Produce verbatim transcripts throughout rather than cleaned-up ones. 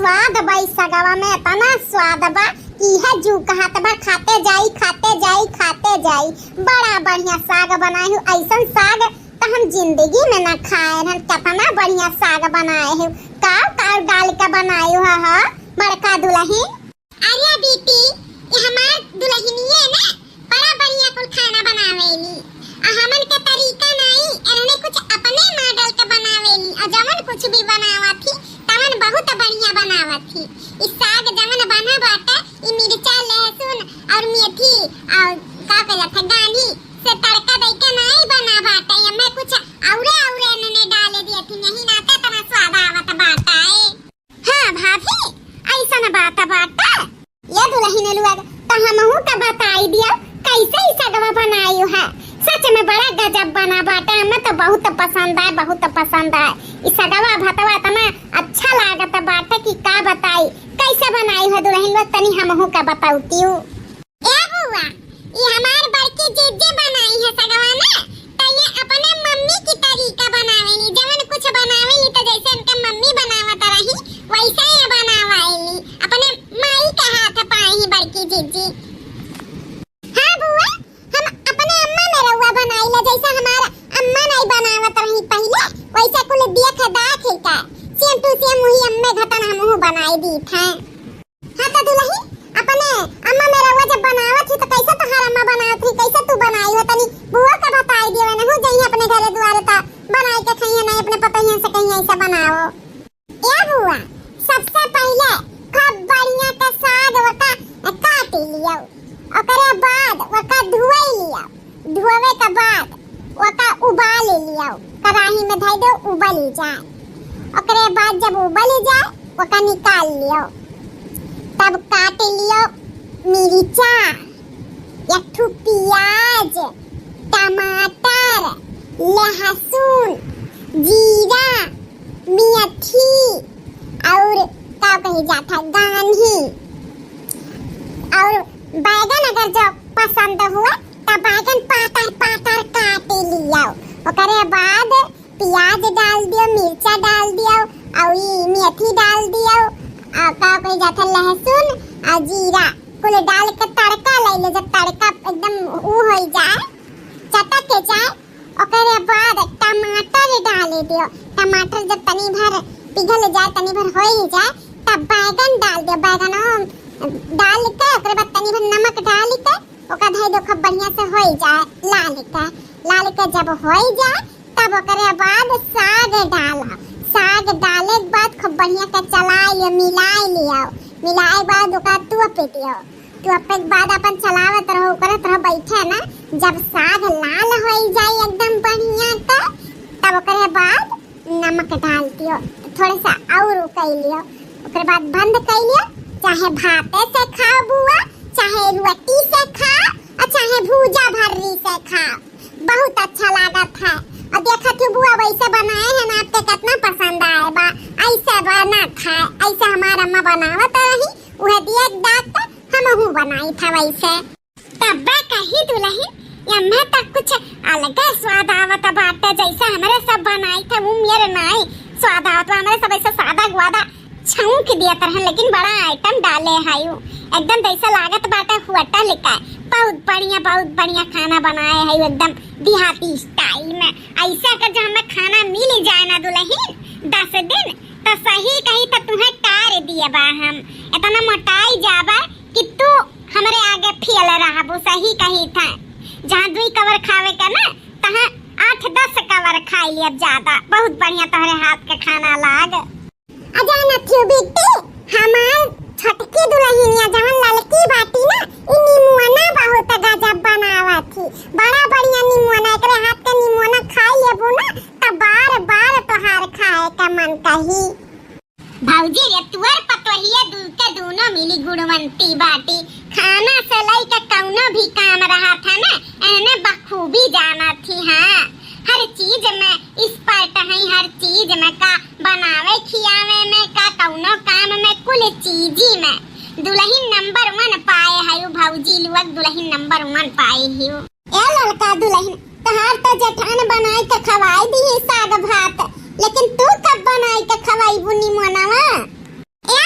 स्वाद बा ई सगवा में, एतना स्वाद बा कि इहे जू कहत बा, खाते जाई, खाते जाई, खाते जाई। बड़ा बढ़िया साग बनाए हू, अइसन साग त हम जिंदगी में ना खाए रहन। केतना बढ़िया साग बनाए हू, का का डाल के बनाए हू ह, बड़का दुलहिन? अरे बेटी, ई हमार दुलहिनिये ना बड़ा बढ़िया कुल खाना बनावेली। आ हमन के तरीका नाई, एनने कुछ अपने मॉडल के बनावेली। आ जवन कुछ भी बनावत ही, तवन बहुत बढ़िया बनावत ही। ई साग जवन बना बाटे, ई मिर्चा, लहसुन और मेथी और का कहला था, गानी से तड़का दई के नाई बना बाटे। एमे कुछ औरे औरे एनने डाले दिए थी, यही नाते तना स्वाद आवत बाटे। हाँ भाभी, अइसन बात बाटे। ये दुलहिन लोग, त हमहू का बताई दियो, कइसे ई सगवा बनायू है। सच में बड़ा गजब बना बाटे, हमें त बहुत पसंद आए, बहुत पसंद आए। ई सगवा भतवा एतना अच्छा लागत बाटे कि का बताई। कइसे बनायू है दुलहिन लोग, तनी हमहू का बताउतियू। ए बुआ, ई हमार बड़की जिज्जी बनाई है सगवा ना, त ये अपने मम्मी की तरीका बनावेली, जवन कुछ बनावेली त जैसे उनके मम्मी बनावत रही, वैसे ही बनावेली। अपने माई के हाथ पाई ही बड़की जिज्जी। हाँ बुआ, हम अपने अम्मा में रउआ बनाई ला, जैसे हमार अम्मा नहीं बनावत रही पहिले, वैसे कुल देख दाख ही का, same to same वही अम्मे घटन हमहू बनाई दी था। हाँ त दुलहिन, अपने अम्मा में रउआ जब बनावत ही त कैसे तोहार अम्मा बनावत रही, कैसे तू बनाई हो? तनी बुआ का बताई दियो ना, हो जइहे अपने घरे दुआरे त बनाई के खइहे नहीं, अपने पतोहियन से कहिए ऐसे बनाओ। ए बुआ, सबसे पहिले खूब बढ़िया के साग ओका काट लियो, ओकरे बाद ओका धुआई लियो। धोवे के बाद ओका उबाल लियो, कढ़ाई में धइ दो, उबल जाए। ओकरे बाद जब उबल जाए, ओका निकाल लियो। तब काट लियो मिर्चा, एक ठो प्याज, टमाटर, लहसुन, जीरा, मेथी और का कही जाता, गान्ही और बैगन अगर जो पसंद हुआ त बैगन पातर पातर काट लियो। ओकरे बाद प्याज डाल दियो, मिर्चा डाल दियो और ई मेथी डाल दियो, आ का कही जाता, लहसुन आ जीरा कुल डाल के तड़का ले ले। जब तड़का एकदम ऊ हो जाए, चटक के जाए, ओकरे बाद टमाटर डाल दियो। टमाटर जब तनी भर पिघल जाए, तनी भर हो ही जाए, तब बैगन डाल दियो। बैगनो डाल के ओकरे बाद तनी भर नमक डाल के ओका धइ दो, खूब बढ़िया से हो जाए लाल के। लाल के जब हो जाए, तब ओकरे बाद साग डाला। साग डाले के बाद खूब बढ़िया के चला लियो, मिला लियो। मिलाए के बाद ओका तोप दियो। तोपे के बाद अपन चलावत रहो, करत रहो, बैठे ना। जब साग लाल हो जाए एकदम बढ़िया, तो तब ओकरे बाद नमक डाल दियो, थोड़ा सा और उकई लियो। ओकरे बाद बंद कर लियो। चाहे भाते से खाओ बुआ, चाहे रोटी से खाओ, और चाहे भूजा भर्री से खाओ, बहुत अच्छा लागत है। और देखत हूँ बुआ वैसे बनाए हैं ना, आपके कितना पसंद आए बा। ऐसे बना खाए, ऐसे हमार अम्मा बनावत रही, वह दिए दाग तो हमहू बनाई था वैसे। तब्बे कही दुलहिन, एम्मे त कुछ अलगे स्वाद आवत बाटे, जैसे हमरे सब बनाई थे, उ मेर नाई स्वाद आवत बा। हमरे सब ऐसे सादा गुआदा छौंक दियत रहन, लेकिन बड़ा आइटम डाले है उ। एकदम जैसे लागत बाटे होटल का, बहुत बढ़िया, बहुत बढ़िया खाना बनाए है उ, एकदम देहाती स्टाइल में। ऐसे अगर जो हमें खाना मिल जाए ना दुलहिन दस दिन, तो सही कही तो तुम्हें टार दिए बा हम। इतना मोटाई जाबा कि तू हमरे आगे फेल रहबू, सही कही था। जहाँ दुई कवर खावे के ना, तहाँ आठ दस कवर खाई लियब ज्यादा। बहुत बढ़िया तोहरे हाथ के खाना लाग। अजा नथियो बिट्टी, हमार छोटकी दुलहिनिया जवन ललकी बाटी ना, ई निमुअना बहुत गजब बनावत ही। बड़ा बढ़िया निमुअना, एकरे हाथ के निमुअना खाई लेबू ना, त बार बार तोहार खाए का मन कही। भौजी रे, तुअर पतोहिया दू के दूनो मिली गुणवंती बाटी। खाना से लइके कौनो भी काम रहा था ना, एने बखूबी जाना थी। हाँ, हर चीज में एक्सपर्ट है, हर चीज में, का बनावे खियावे में, का कौनो काम में, कुल चीजी में दुलहिन नंबर वन पाए है। उ भौजी लुअक दुलहिन नंबर वन पाए ही। ए ललका दुलहिन, तहार तो जेठान बनाई के खवाई दी है साग भात, लेकिन तू कब बनाई के खवाईबू निमोनवा? ए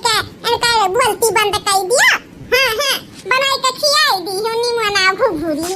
के इनका बोलती बंद कर दिया। हाँ, हाँ, बनाई के खियाई दी हो निमोना घुघुरी।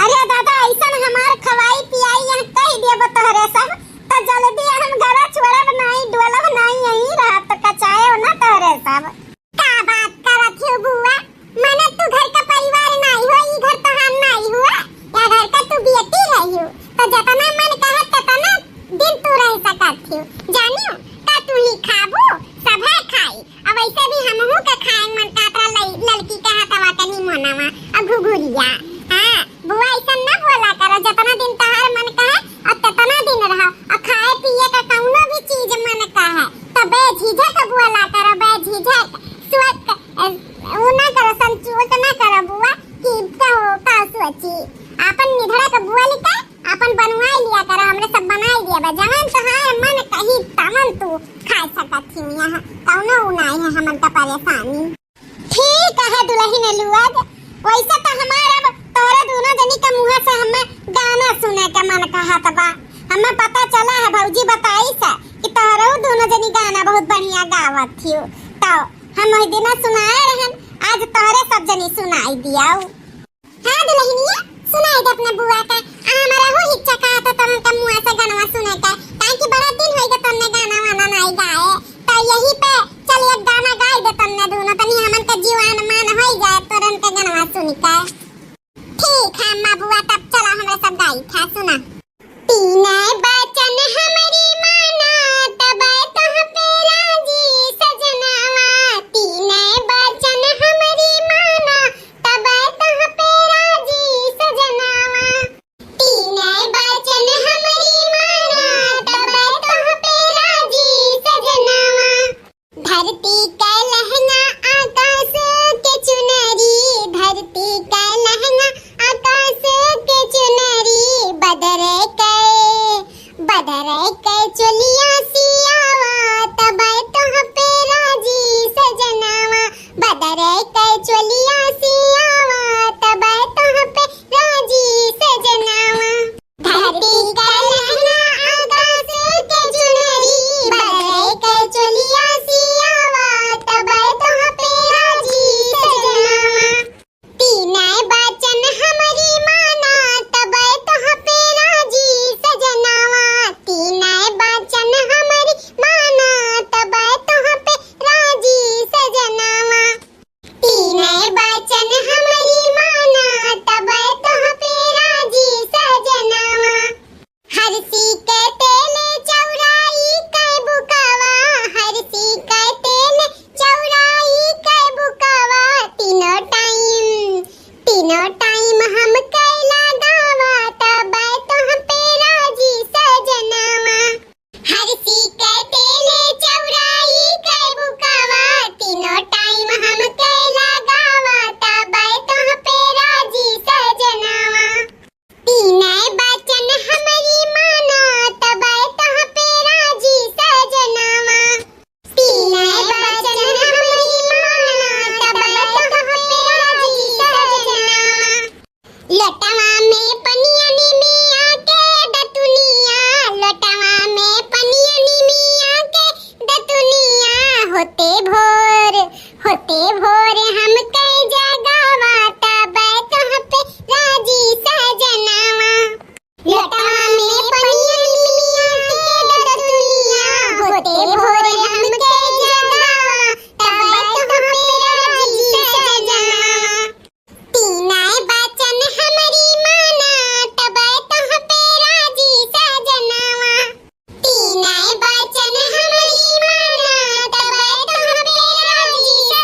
अरे दादा, ऐसन हमार खवाई पियाई यहाँ कह देबो तोहरे सब, तो जल्दी हम घर छोड़ब नहीं, डोलब नहीं, यहीं रहब तो कचाए हो ना तोहरे सब। का बात करत हो बुआ? माने तू घर का परिवार नहीं हो, ई घर तोहार नहीं हुआ, या घर का तू बेटी रही हो, तो जतना मन कहे ततना दिन तू रह सकत हो। जानियो, का तू ही खाबू, सभे खाई। अब ऐसे भी हमहू के खाए मन कातरा लई-, ललकी के हाथवा के निमोनवा, आ घुघुरिया। हाँ, बुआ ऐसन ना बोला करो, जतना दिन तोहार मन कहे, और ततना दिन रहो, और खाए पिए का कौनो भी चीज मन कहे, तो बेझिझक बोला करो, बेझिझक। सोच, ए, उ ना करो, संचोट ना करो बुआ, कि कहो, का सोची। आपन निधड़क बोल के, आपन बनवाई लिया करो, हमरे सब बनाई दिया बा। जवन तोहार मन कही, तवन तू खा सकत ही यहाँ, कौनो उ नाई है हमन का परेशानी। ठीक है दुलहिन लुअग, वैसे तो हमार अब तोहरे दोनों जनी के मुँह से हमें गाना सुने के मन कहत बा। हमें पता चला है भौजी बताई से कि तोहरे दोनों जनी गाना बहुत बढ़िया गावत थियो, तो हम वही दिना सुनाए रहन, आज तोहरे सब जनी सुनाई दियाऊ। हाँ दुलहिनिया, सुनाई दे अपने बुआ का। आ, हमारा हो इच्छा कहा तो तुम के मुआ से गनवा सुने के, काहे कि बड़ा दिन होई गए तुमने गाना वाना नहीं गाए। तो यही पे चल एक गाना गाई दे तुमने दोनों, तनी हमन के जीवान मान होई जाए तोरन के गनवा सुन के। ठीक है अम्मा बुआ, तब चला हमरे सब गाई था सुना। तीनै बचन हमरी माना, तबै तोह पे राजी सजनवा। तीनै बचन हमरी माना, तबै तोह पे राजी सजनवा। तीनै बचन हमरी माना, तबै तोह पे राजी सजनवा। धरती कै लहंगा आकाश के चुनरी, धरती कै लहंगा आकाश के चुनरी, बदर कै, बदर कै चोलिया सियावा, तबै तोह पे राजी सजनवा। बदर कै चोलिया सियावा, तबै तोह पे राजी सजनवा। धरती कै लहंगा आकाश के चुनरी, बदर कै चोलिया सियावा, तबै तोह पे राजी सजनवा। तीनै बचन हमरी माना, तबै तोह पे राजी सजनवा। तीनै बचन हमरी माना, तबै तोह पे राजी सजनवा। तीनै बचन हमरी माना, तबै तोह पे राजी सजनवा। हरसी कै तेल चौराई कै बुकावा, हरसी कै तेल चौराई कै बुकावा। तीनों टाइम, तीनों टाइम हम कै लगावा, तबै तोह पे राजी सजनवा। हरसी कै तेल चौराई कै बुकावा, तीनों टाइम हम कै लगावा, तबै तोह पे राजी सजनवा। तीनै बचन हमरी माना, तबै तोह पे राजी सजनवा। तीनै बचन हमरी माना, तबै तोह पे राजी सजनवा। लोटवा में पनिया निमिया के दतुनिया, लोटवा में पनिया निमिया के दतुनिया, होते भोर, होते भोर